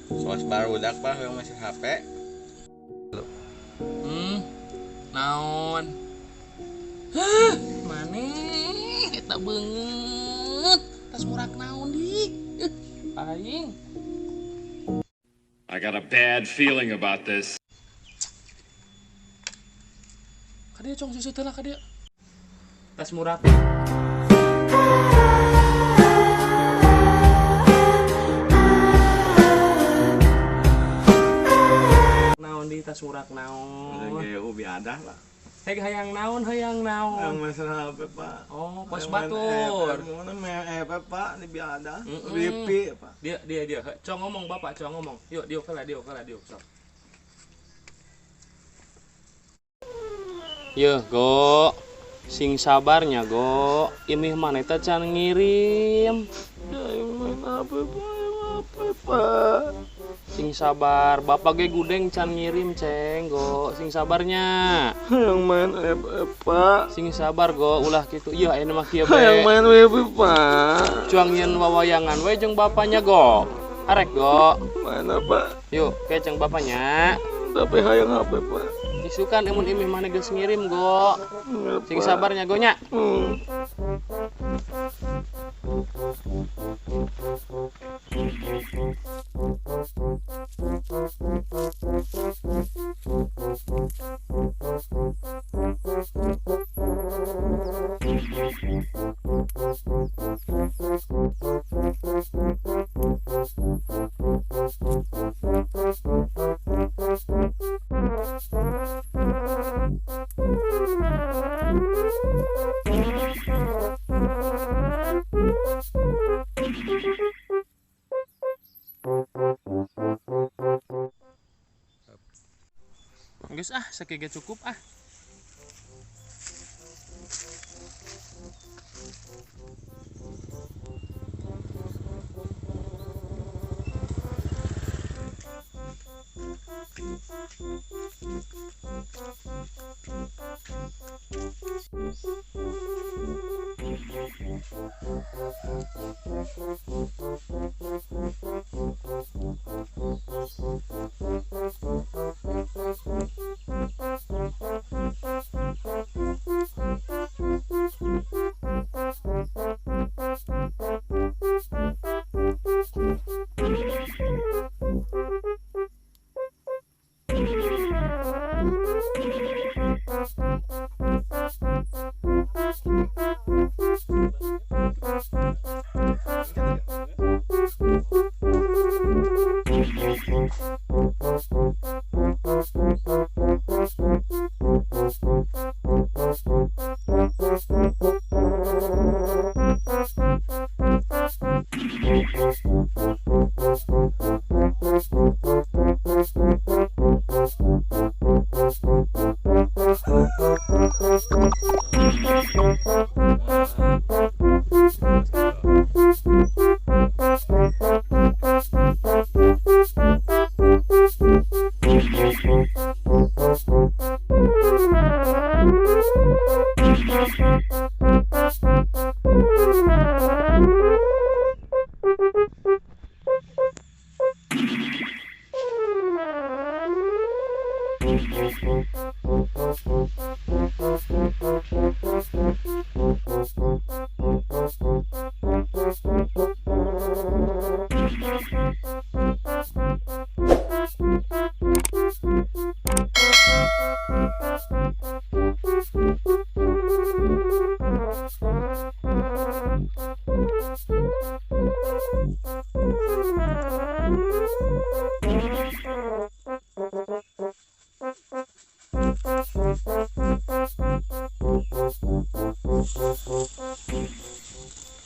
Soas barudak, Pak, yang masih HP. Naon? Hah, maneh eta beungeut. Tas murak naon di? Aing. I got a bad feeling about this. Ka dieu, Cong, susu teh lah ka dieu. Tas murak. Naon di tas murak naon? Kayak ubi ada, Pak. Hei, hayang naon, hayang Yang naon? masih HP, Pak. Oh, pos Yang main batur. FF, mana main FF, Pak, di biada. Mm-mm. Wifi, Pak. Dia dia dia, cong ngomong bapak, cong ngomong. Yuk, diuk lah, diuk lah, diuk sok. Yeuh, Go. Sing sabarnya, Go. Imih maneh teh can ngirim. Yang main HP, Pak, yang HP, Pak. Sing sabar, bapak ge gudeng can ngirim, Ceng, Go. Sing sabarnya. Yang main FF, Pak. Sing sabar, Go, ulah kitu. Ieu ayeuna mah kieu Yang bae. main wifi, Pak. Cuang nyeun wawayangan we jeung bapaknya, Go. Arek, Go. Mana, Pak? Yuk, ke jeung bapaknya. Tapi hayang HP, Pak. Isukan emun imih maneh geus ngirim, Go. Enggak, Sing Pak. sabarnya, Go nya. Geus ah, sakieu ge cukup ah.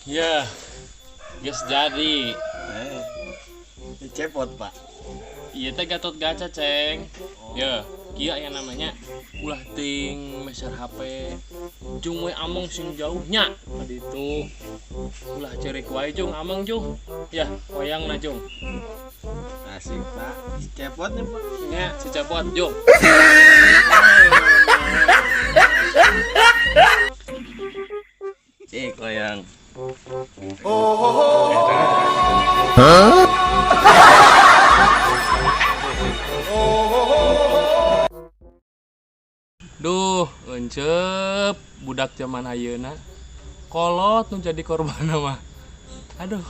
Ya, geus jadi. Eh, cepot, Pak. Ieu teh Gatot Gaca, Ceng. Ya, kieu aya namanya ulah ting meser HP. Jung we among sing jauhnya tadi itu. Ulah cerik wae jung among jung. Ya, wayangna jung. Asik, Pak. Cepot nih, Pak. Nya si cepot jung. Cik, wayang. Huh? Encep budak zaman ayeuna. Kolot nu jadi korban mah. Aduh.